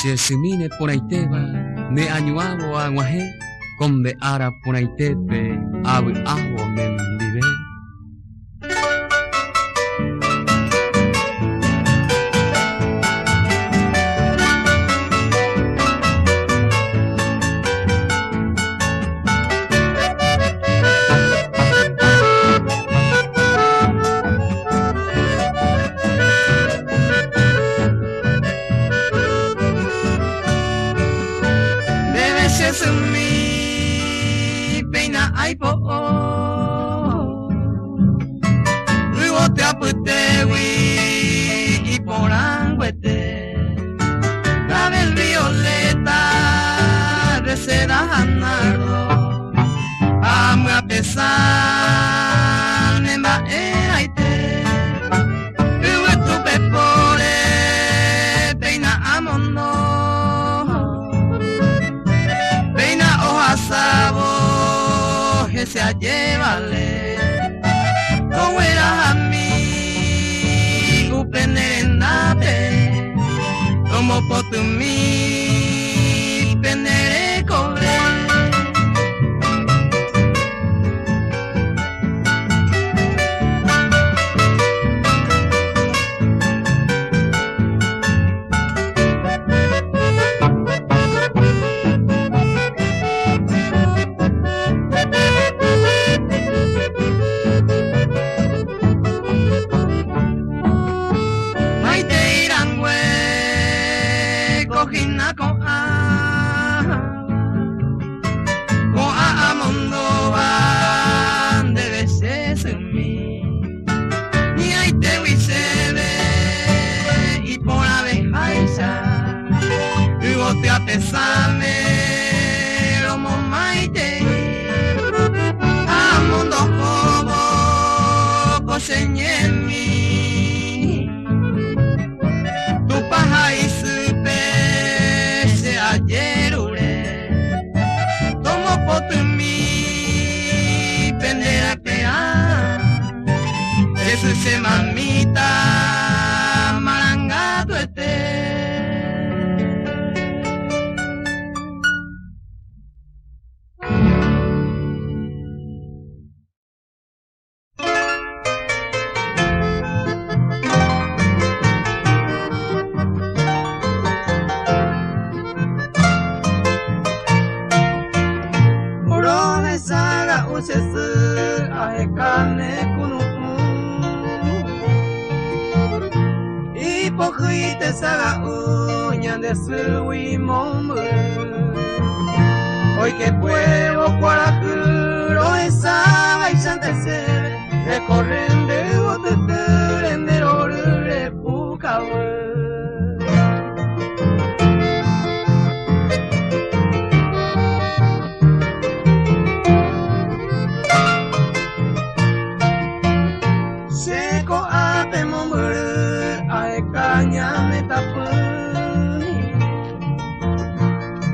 Che symi neporãitéva ne añuãvo ag̃uahẽ ko nde ára porãitépe avy'ávo nendive. Ndéve che symi péina aipo'o yvoty apytégui iporãnguete Clavel violeta reseda ha nardo amyapesã ne mba'erãite Yvytu pepóre péina amondo, péina ohasávo hese ajevale, toguerahami upe ne rendápe, tomopotymi pene rekove. Maitei rangue ko hína ko'ã. Ko'ã amondóva ndéve che symi, hi'ãitégui chéve iporãveháicha, yvoty apesãme romomaitei, amondohóvo ko che ñemi. Tupã ha isýpe che ajerure, tomopotymi pende raperã, che sy che mamíta marangatuete. Rohechága'u che sy aheka ne kunu'ũ Ipohýi tesaga'u ñande sýgui mombyry Oikekuévo kuarahy rohechávaichante chéve Rekorre nde yvotytýre nde rory repukavy. Che ko'ápe mombyry aheka ñane tapỹi.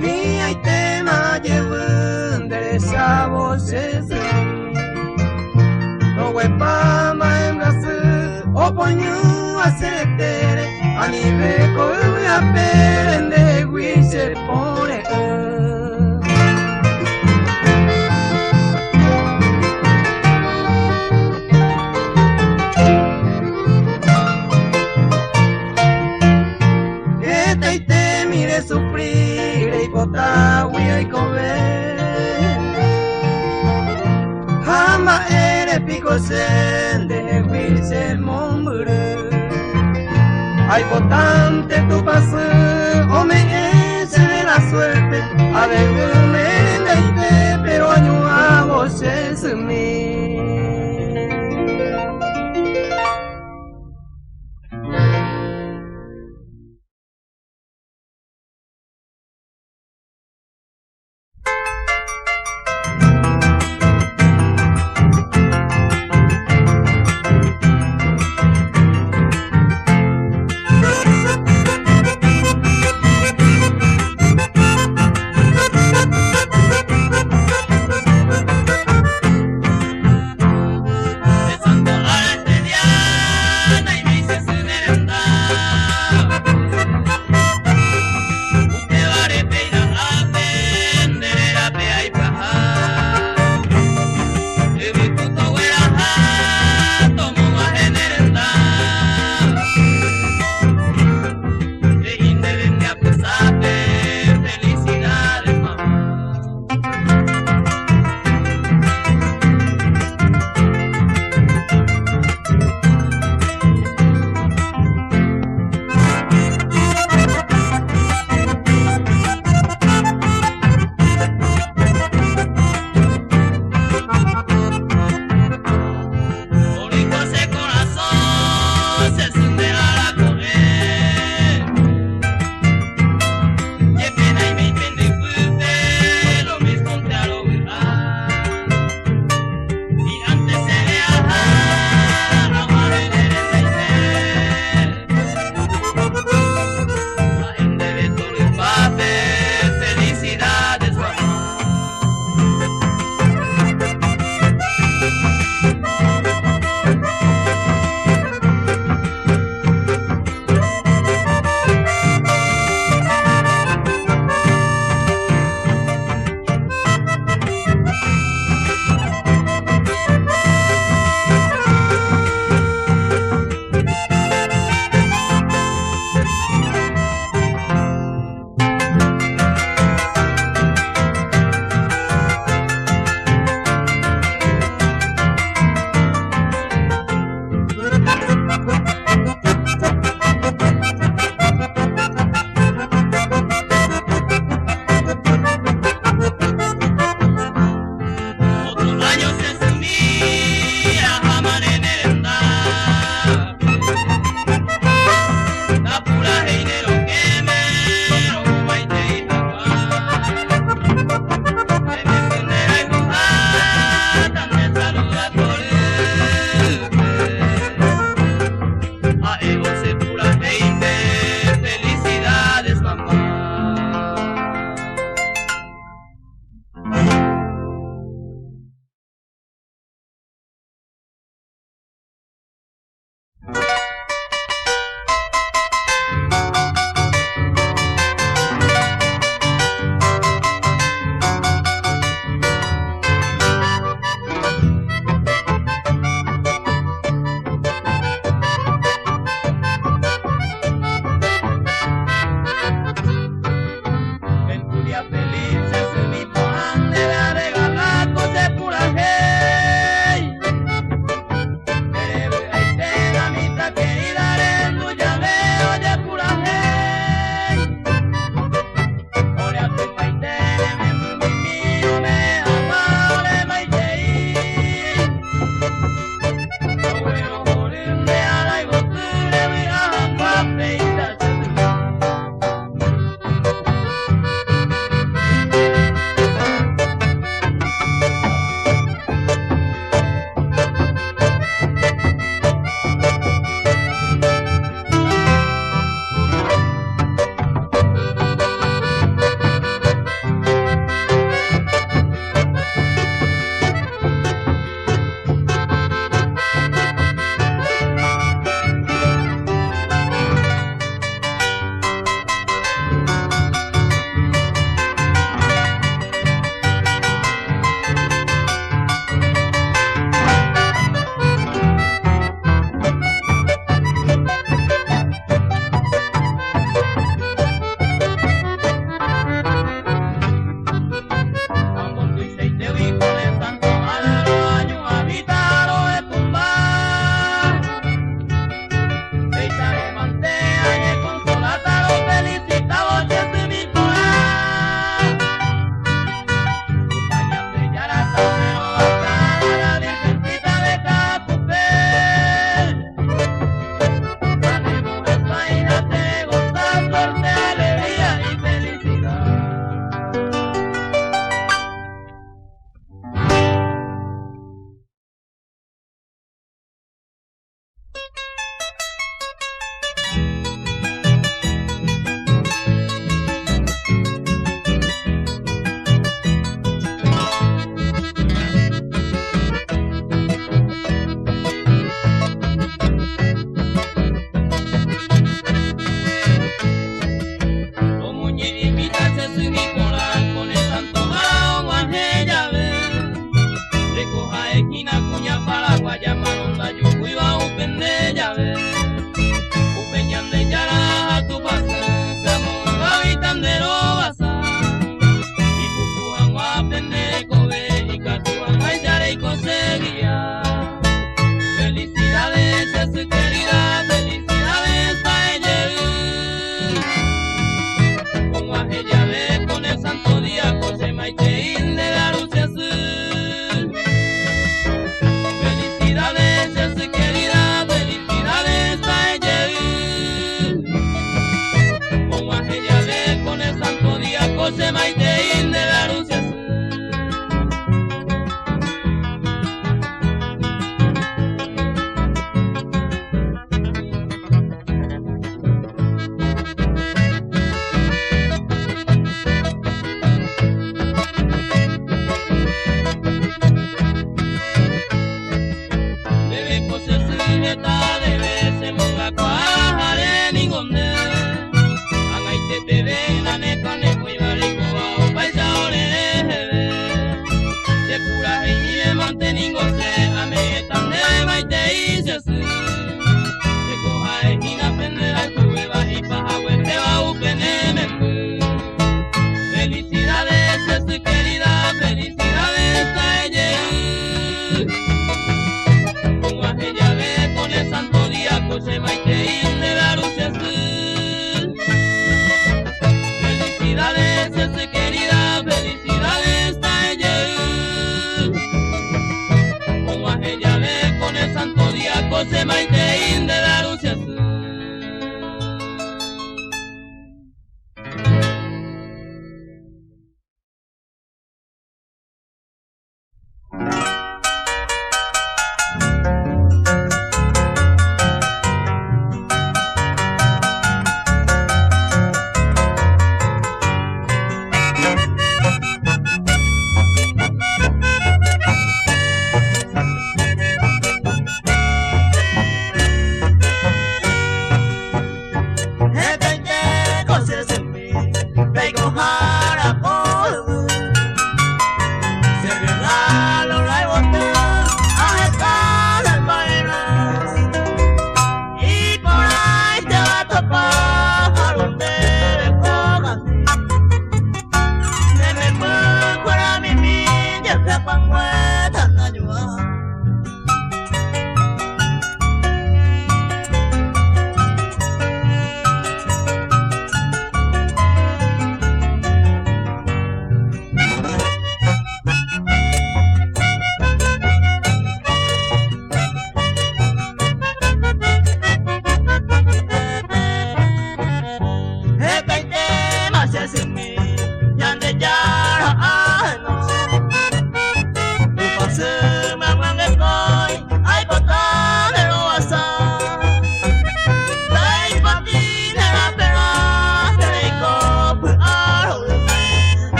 Hi'ãitéma jevy nde rechávo che sy. Roguepáma embyasy opoñúva che retére, anive ko yvy apére ndehegui che pore'ỹ. Hetaitemi resufri reipotágui oikove Ha mba'ére piko che ndehegui che mombyry Aipotánte Tupãsy ome'ẽ chéve la suerte Avevyme rendaite pero añuãvo che symi.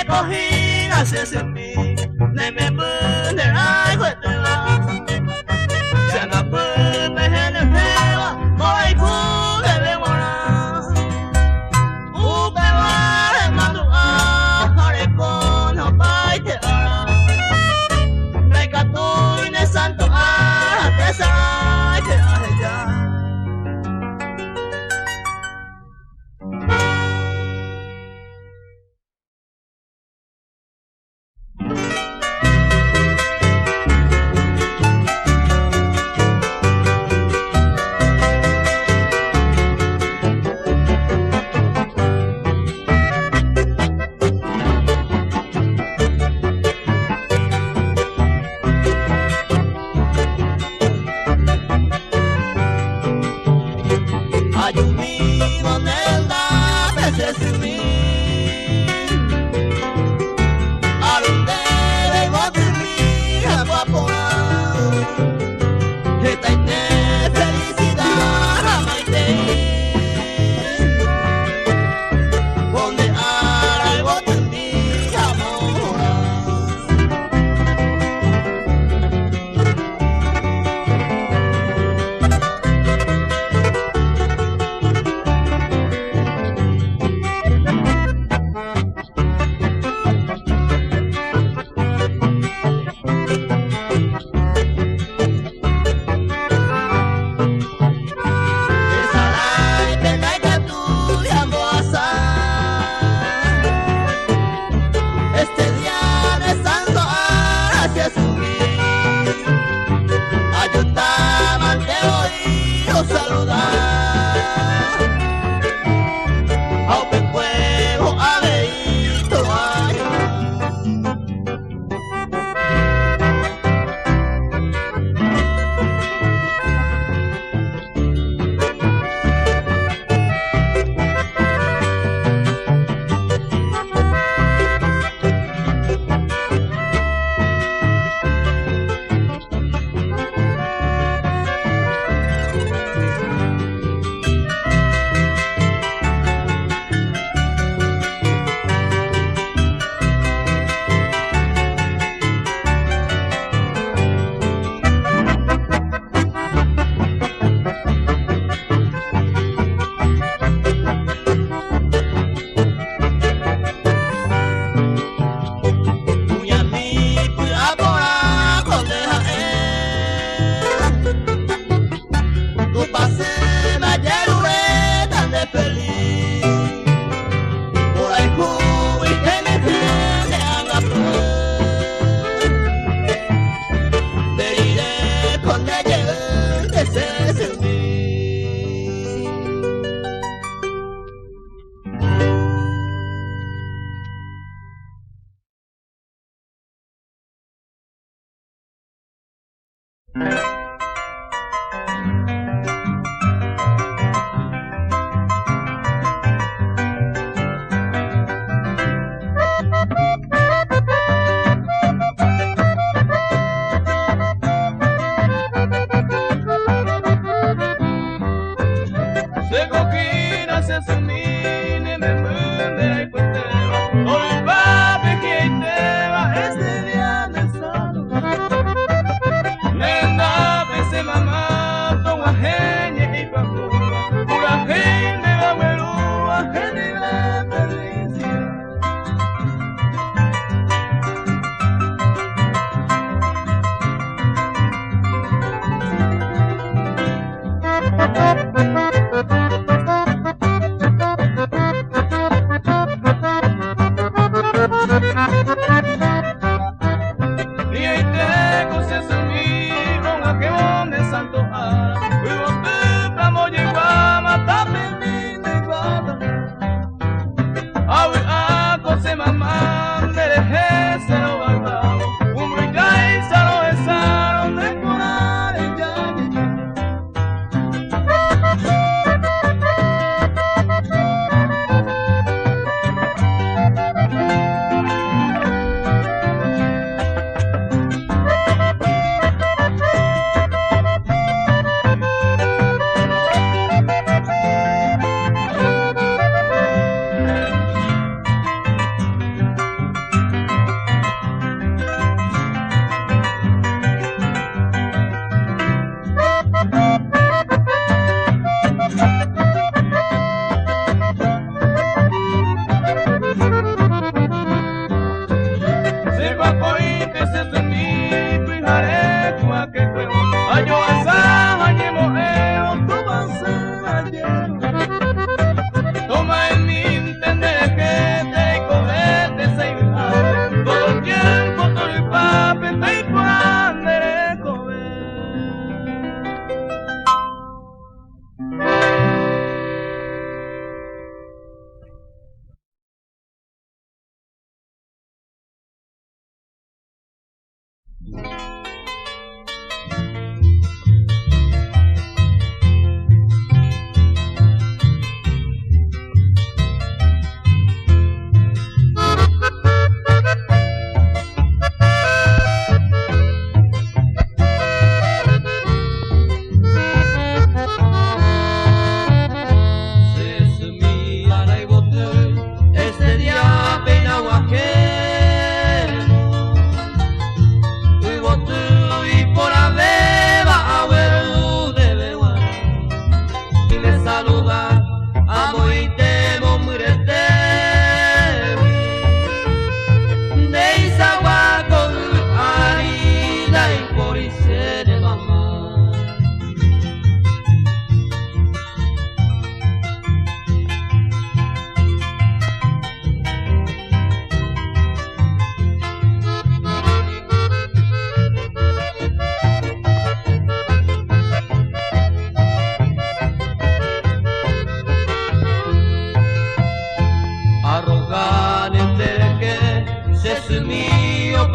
Ndéko hína che symi, ne memby nde rayhuetéva. Che angapýpe henyhẽva mborayhu ndéve g̃uarã. Upévare mandu'a areko opaite ára. Ndaikatúi ne santo ára tesaráipe aheja. Ayumi nenda pesesumi Arunde botumi guapoa Hetaite felicidad maite Donde ara botumi amor. Este día de santo hacia subir. Ayúdame te voy a saludar. Aupe fuego abeito ay.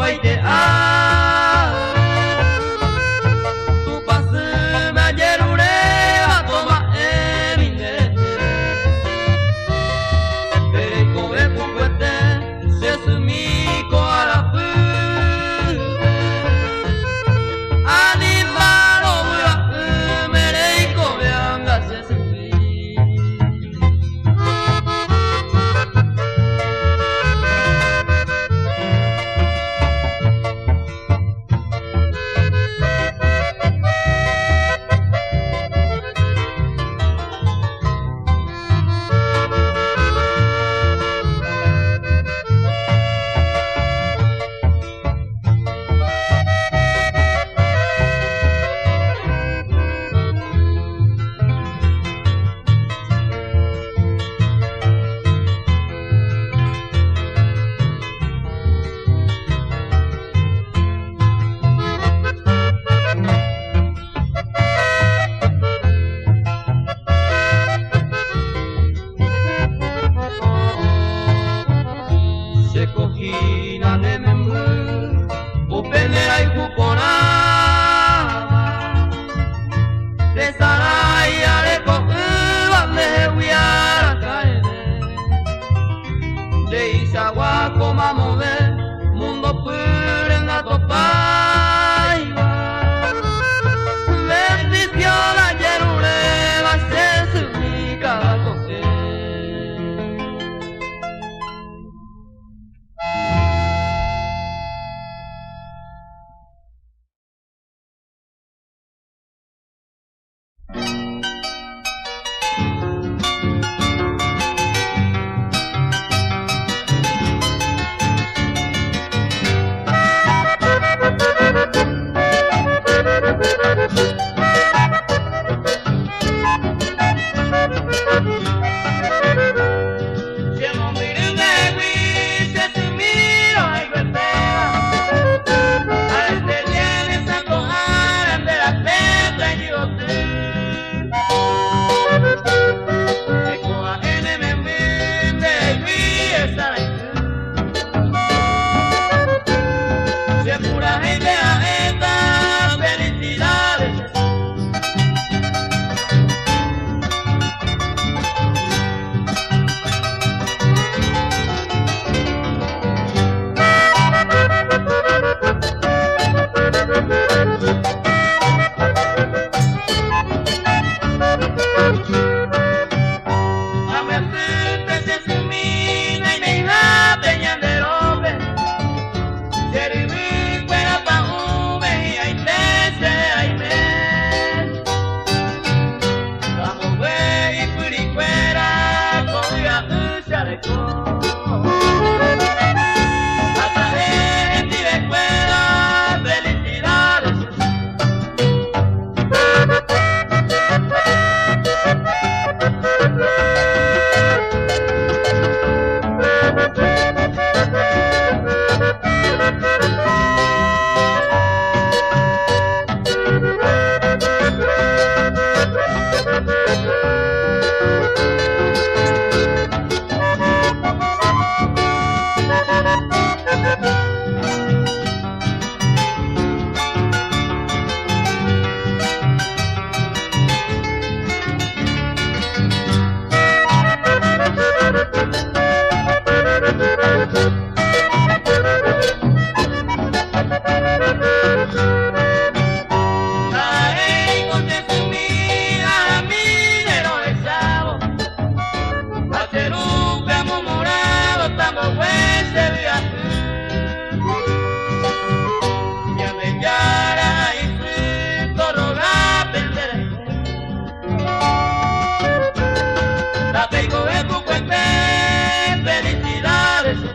Opaite ára Tupãsýme ajeruréva toma'ẽmi nderehe. Pe reikove pukuete che symi ko arapýpe. Anima rovy'a'ỹme reikove anga che symi. Che kohína ne memby upe ne rayhu porãva, tesarái areko'ỹva ndehegui araka'eve. Ndeichagua ko mamove mundo pýre ndatopáiva. Bendición ajeruréva che symi káda ko'ẽ. Che mombyry ndehegui che symíro haiguetéva, ha'ete viene santo ára nde rape taiñyvoty. Che ko'a'e ne memby ndehegui hesarai'ỹ. Che purahéi nde ha'éta felicidades che sy. Ambyasýpe che symi naimeihápe ñande rópe, che ryvy kuéra pa'ũme hi'aite che aime. Ambogue ipyrikuéra ko vy'a'ỹ che areko. Ha taha'e hendivekuéra felicidades che sy. Ndaha'éiko che symi ahami nde rohechávo, ha che rúpe amomorãvo tambogue che vy'a'ỹ. Ñandejára ha isy torroga pende rehe. Tapeikove pukuete felicidades che sy.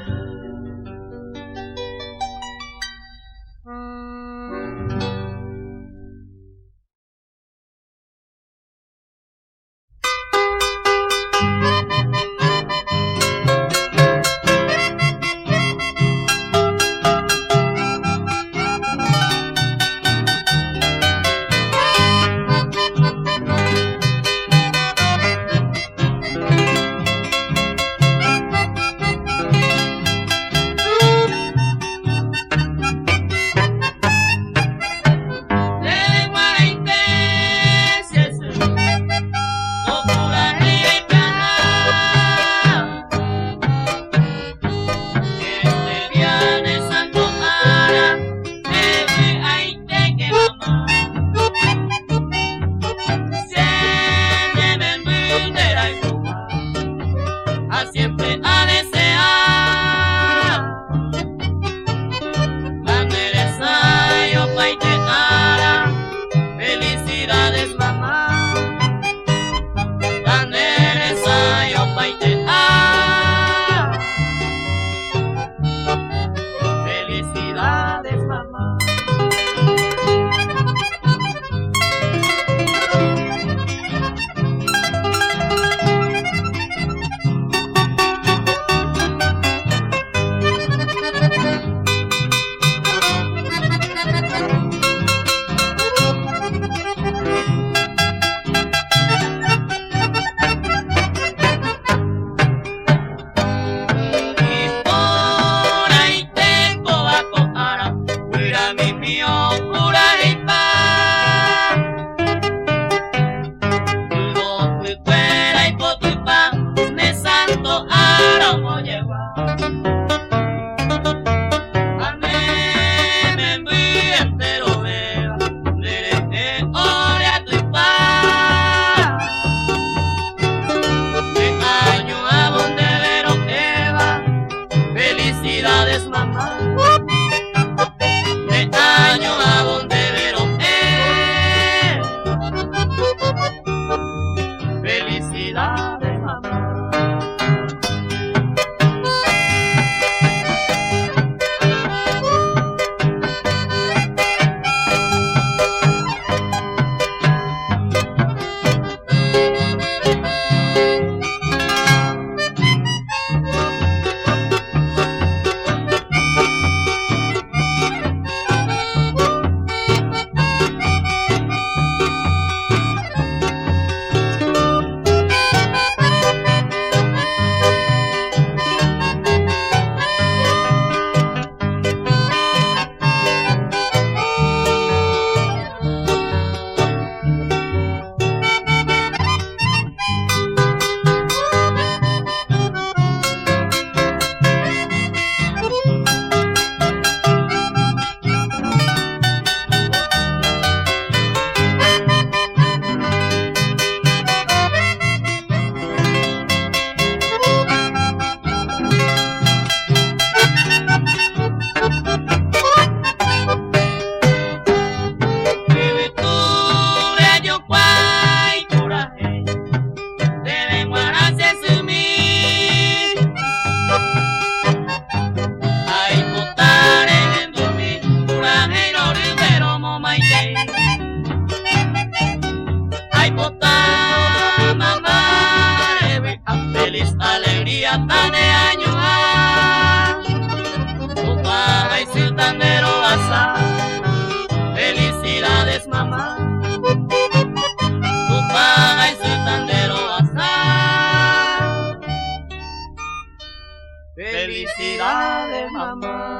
Felicidades, mamá.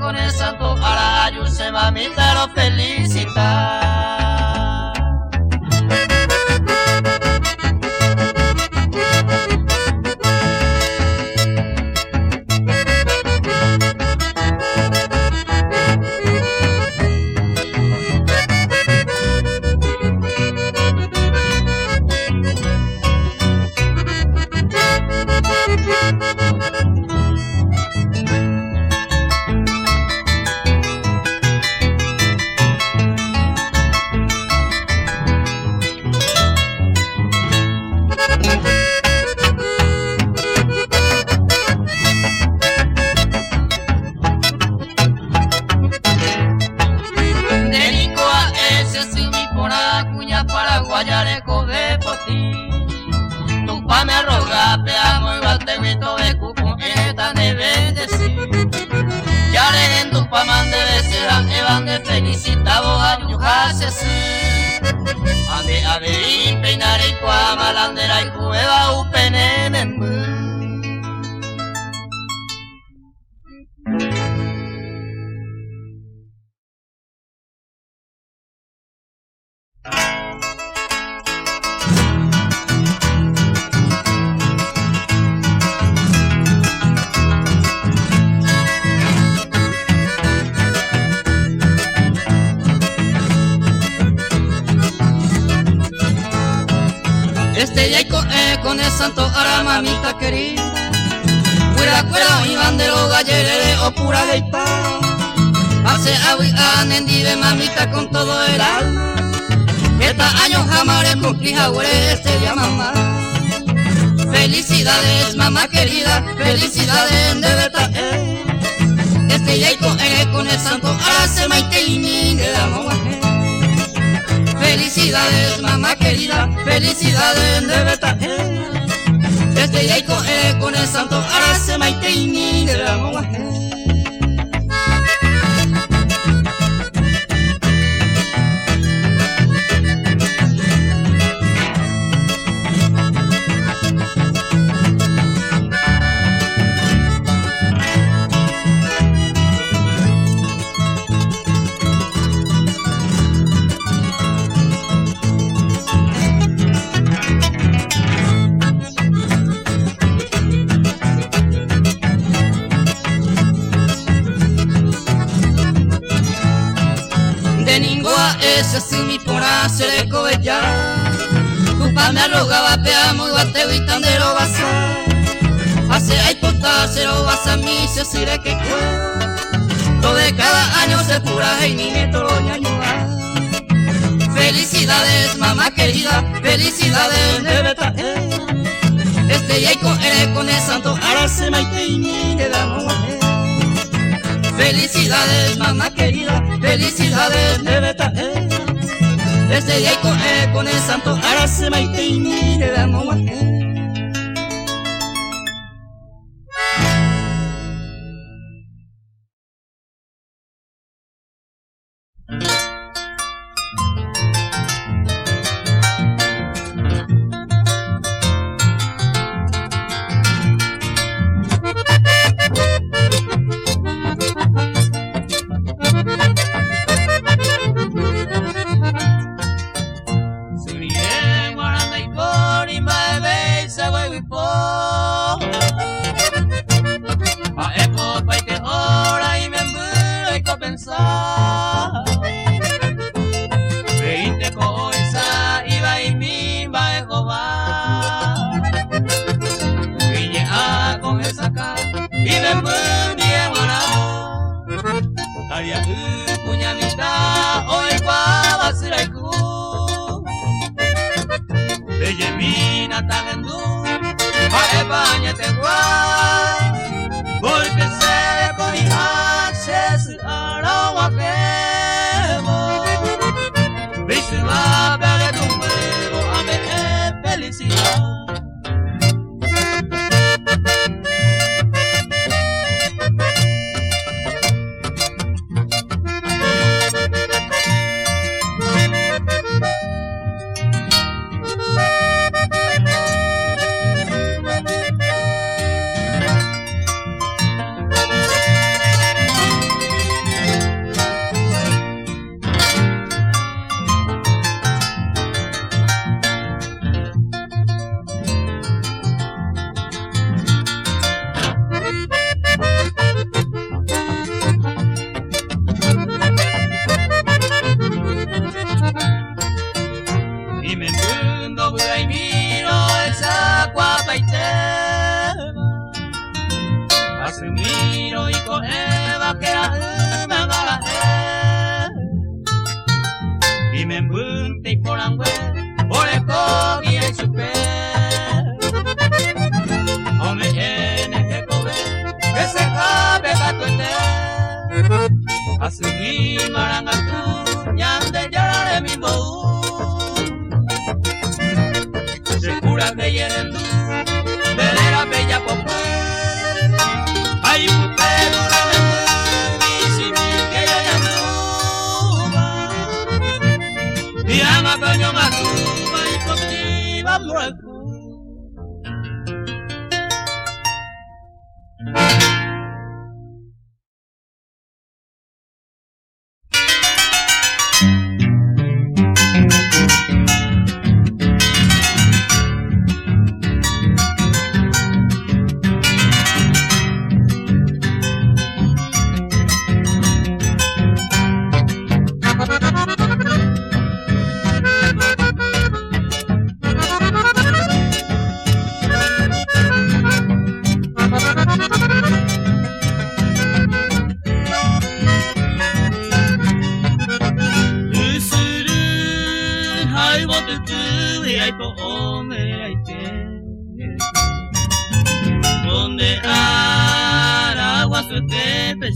Con el santo arayu se mamita lo felicita. Este yaico con el santo ara mamita querida. Cuera cuera y bandero gallerere o pura heipa. Hace agui anendive mamita con todo el alma. Esta año jamás cumplí jagüere este día mamá. Felicidades, mamá querida, felicidades de verdad. Este yaiko con el santo ahora maite y ni de la Felicidades, mamá querida, felicidades de verdad. Este yaiko con el santo ahora maite y ni de la Ese mi pora se le ya. Tu me arrogaba pe amo guate vitandero basa. Hace hay pota cero basa mi se sire que Todo de cada año se pura y ni me toro Felicidades mamá querida, felicidades de verdad. Este yaiko ere con el santo ahora se maite y ni de la Felicidades mamá querida, felicidades de verdad. Este yaiko con el santo ahora se maite y ni de la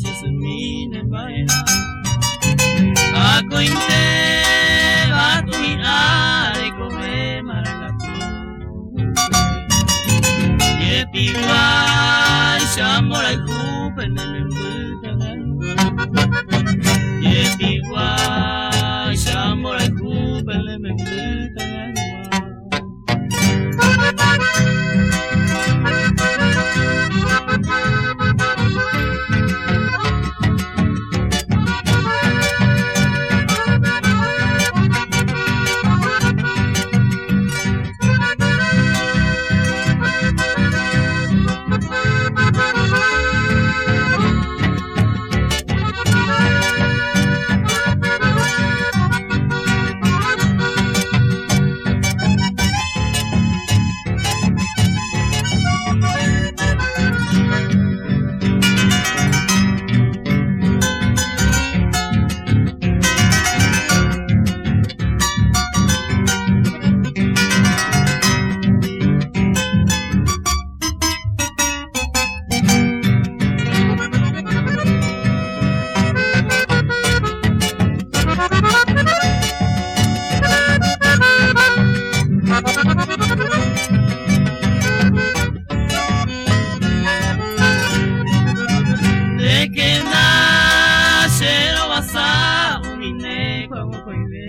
che symi ne mba'erã. Akóintéva tumi'a rekove marangatúpe. Jepiguáicha mborayhúpe ne memby tag̃aygua. Jepiguáicha mborayhúpe ne memby tag̃aygua. Ndékena che rovasa umi ne kuãmokõive.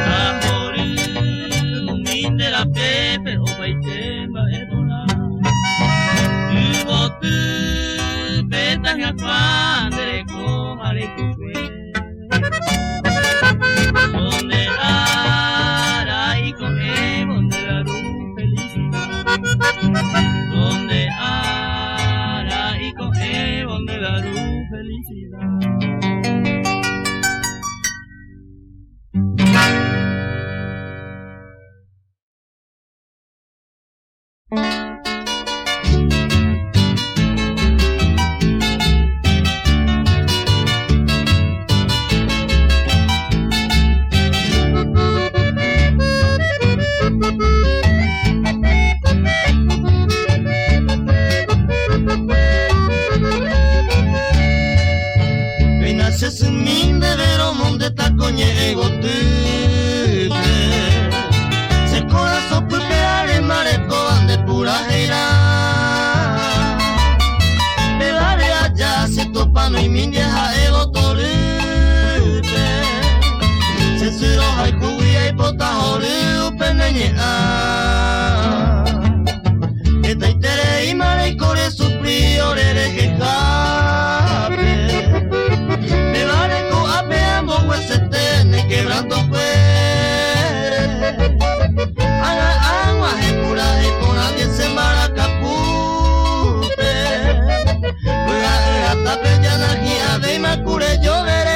Tahory umi nde rapépe opaite mba'e porã. Yvoty pe tahyakuã nde reko ha reikokue. Donde ara iko'ẽvo nde raru felicidad. Donde ara iko'ẽvo nde raru felicidad. Péina che symi ndéve romondéta ko ñe'ẽ gotýpe. Che korasõ pype aréma rekóva nde puraheirã. Pévare aja che tupãnoimi ndie ha'évo torýpe. Che sy rohayhúgui aipota hory upe ne ñe'ã. Hetaitereíma reiko resufri ore rehehápe. Pévare ko'ápe amboguesete ne quebrantokue. Ág̃a ag̃uahẽ purahéi porã ndie che mbarakapúpe. Vy'a'ỹratápe janahi'ãvéima kure jovere.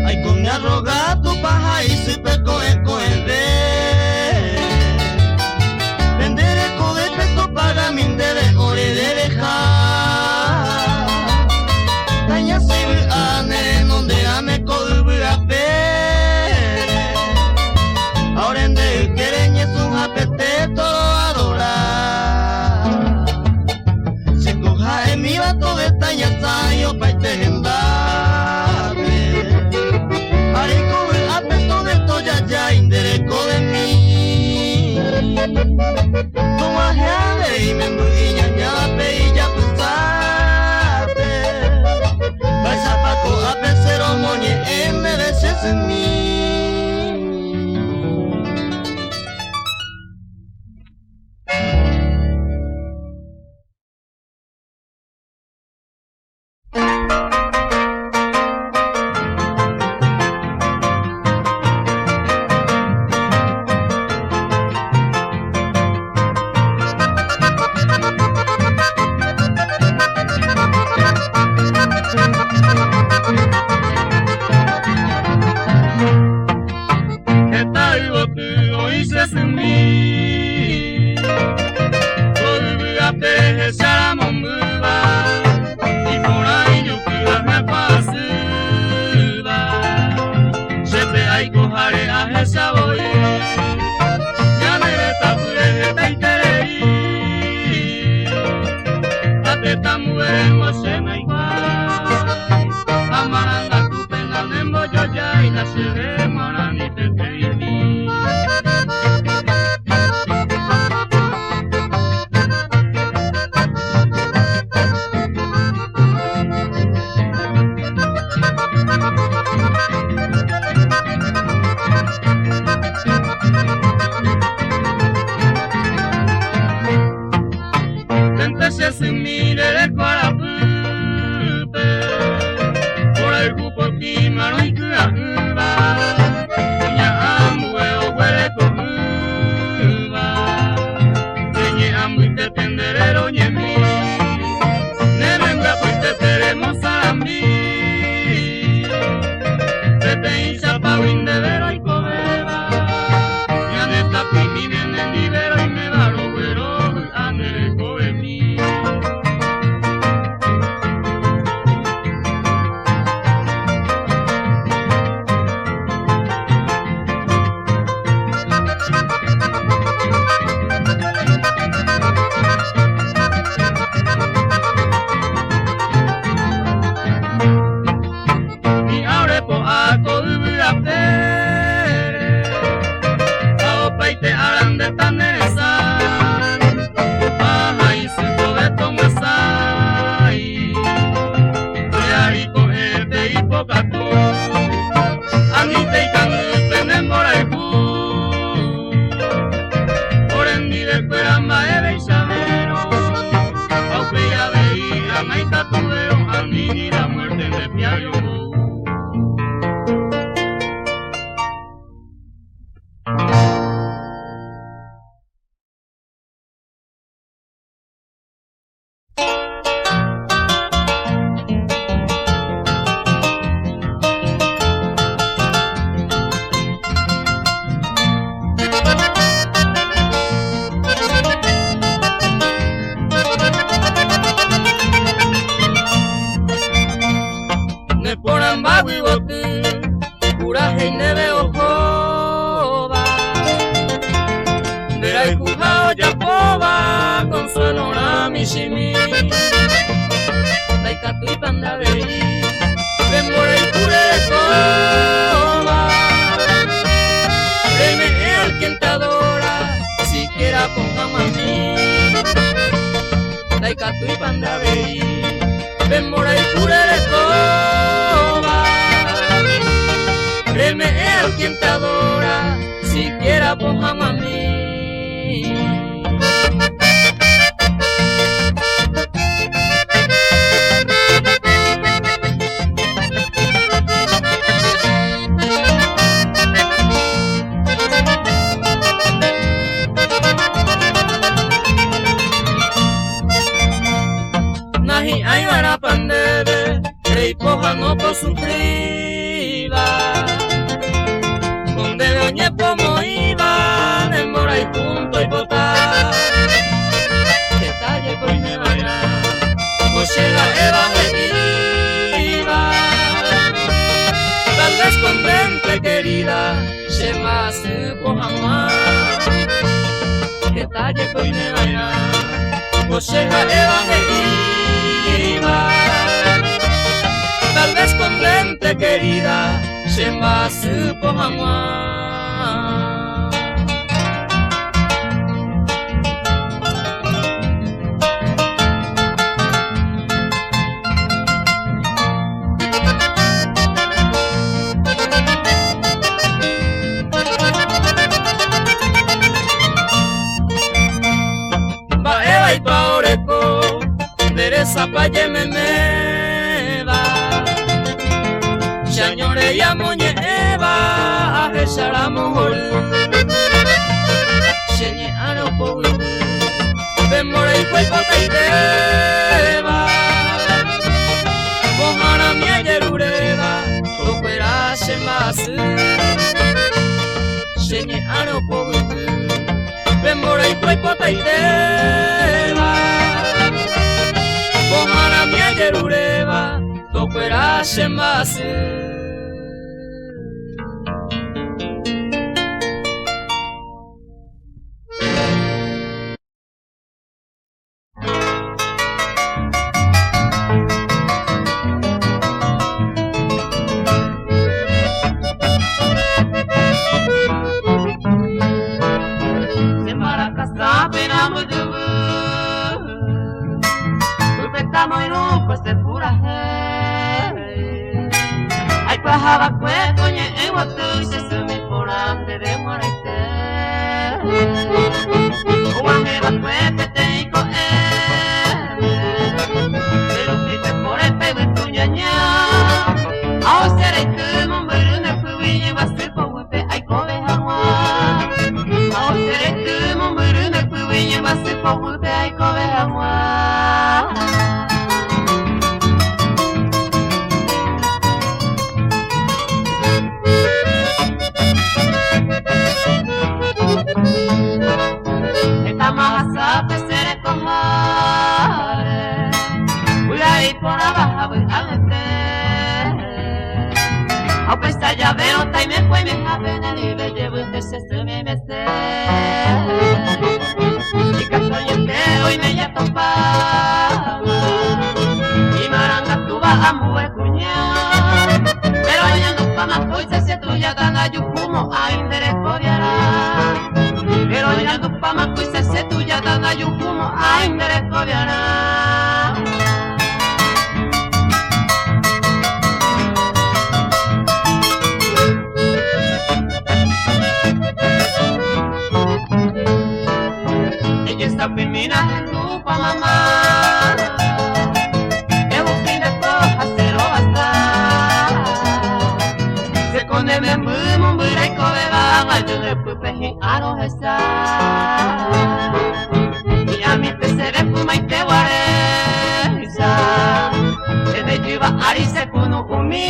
Aikóne arroga Tupã ha isýpe ko'ẽ ko'ẽve. Pende rekovépe topagami ndéve ore deveha. Tañasẽ vy'a ne renonderãme ko yvy apére. Ha ore nde ykére ñesũ hapete toroadora. Che ko ha'emíva tove tañasãi opaite hendápe. Ha reiko chéve g̃uarã ni peteĩmi. Pente che symi rereko arapýpe, mborayhu potĩ marõ iky'a'ỹva, kuña ambue oguereko'ỹva. Che ñe'ã mbytépe nde reroñemi, ne rembiapoitépe remosarambi, peteĩ chapágui ndéve roikovéva, ñane tapỹimíme nendive roiméva roguerovy'a nde rekovemi. Hi'ã ore po'a ko yvy apére, ha opaite ára ndéta ne resãi, opa ha isy kove tomyasãi. Nde ári ko'ẽte ipokatu, anínte ikangy pene mborayhu. Orendivekuéra mba'eveichavérõ, ha upéi avei ág̃a ikatuvérõ, ani ni la muerte nde piári ombou. Neporãmba yvoty purahéi ndéve ohóva, nderayhuha ojapóva consuelorã michĩmi. Ndaikatúipa nde avei pe mborayhu rerekóva, reme'ẽ al quien te adora siquiera pong̃amami. Ndaikatúipa nde avei pe mborayhu rerekóva, reme'ẽ al quien te adora siquiera pong̃amami. Nahi'ãivarãpa ndéve reipohãno ko sufríva, ko ndéve oñepomoĩva ne mborayhúnte oipota. Heta jeko oimeva'erã ko che ha'éva he'íva, tal vez condente querida che mba'asy pohãg̃ua. Heta jeko oimeva'erã ko che ha'éva he'íva, tal vez condente querida che mba'asy pohãg̃ua. Mba'évaipa oreko nde resapa jememéva, che añorei amoñe'ẽva ahecharamo hory. Che ñe'ãre opoyvy pe mborayhu oipotaitéva, pohãrami ajeruréva tokuera che mba'asy. Che ñe'ãre opoyvy pe mborayhu oipotaitéva, pohãrami ajeruréva tokuera che mba'asy. Aikuahavakue ko ñe'ẽ guaty che symi porã ndéve g̃uarãite. Og̃uahẽvakue peteĩ ko'ẽme, che rupi pepore pe yvytu ñaña. Ha osẽ reity mombyry nde pýgui ñembyasy poguýpe aikove hag̃ua. Ha osẽ reity mombyry nde pýgui ñembyasy poguýpe aikove hag̃ua. Hetama hasápe che rekoháre, vy'a iporãva ha vy'a mete. Ha upéicha javérõ taime kuaimehápe nendive jevýnte che symi mese. Ikatu añete oime jatopáma imarangatúva ambue kuña, péro añandupáma kóicha che tujáta ndajuhumo'ãi nde rekoviarã. Péro añandupáma kóicha che tujáta ndajuhumo'ãi nde rekoviarã. Ejesapymína hendúpa mamá, ehupi nde po ha che rovasa. Che ko ne memby mombyry aikovéva ag̃ayu nde pype hi'ã rohecha. Hi'ãmípe chéve ymaite guaréicha, che nde jyva ári che kunu'ũmi.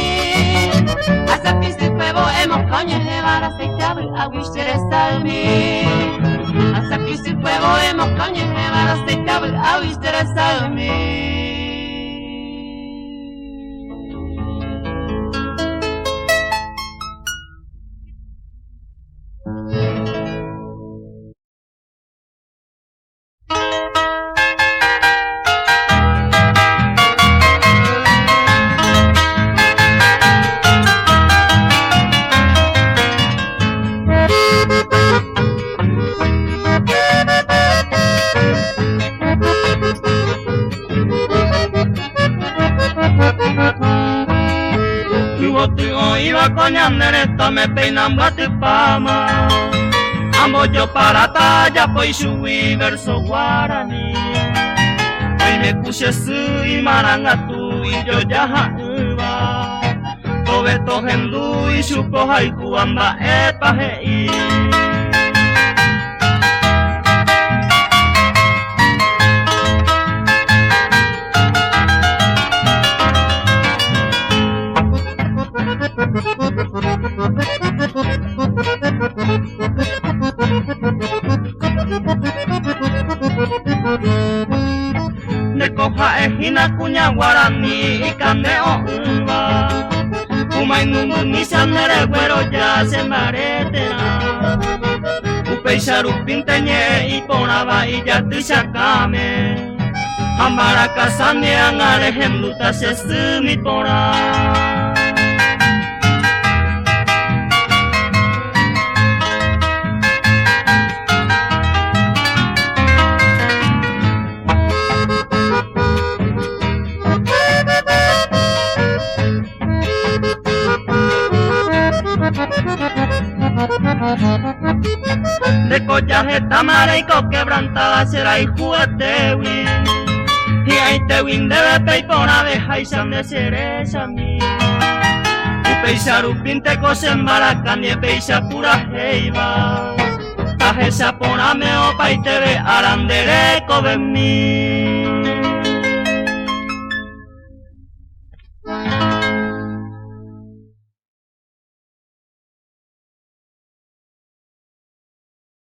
Asapisykuévo emokã oñe'ẽva rasaite avy'águi che resaymi. Asapisykuévo emokã oñe'ẽva rasaite avy'águi che resaymi. Yvoty oĩva ko ñane retãme péina mbyatypáma, ambojoparáta ajapo ichugui verso guarani. Oime ku che sy imarangatu ijojaha'ỹva, tove tohendu ichupe ohayhúva mba'épa he'i. Ndéko ha'ehína kuña guarani ikane'õ'ỹva, kumainumbymi cha nde regueroja che mbareterã. Upéicha rupínte ñe'ẽ iporãva ijaty chakãme. Ha mbaraka ne ág̃a rehendúta che symi porã. Ndéko jahetáma reiko quebrantada che rayhuetégui, hi'ãitégui ndéve pe iporãveháicha nde che rechami. Upéicha rupínte ko che mbaraka ndie péicha purahéiva, tahecha porãme opaiteve ára nde rekovemi.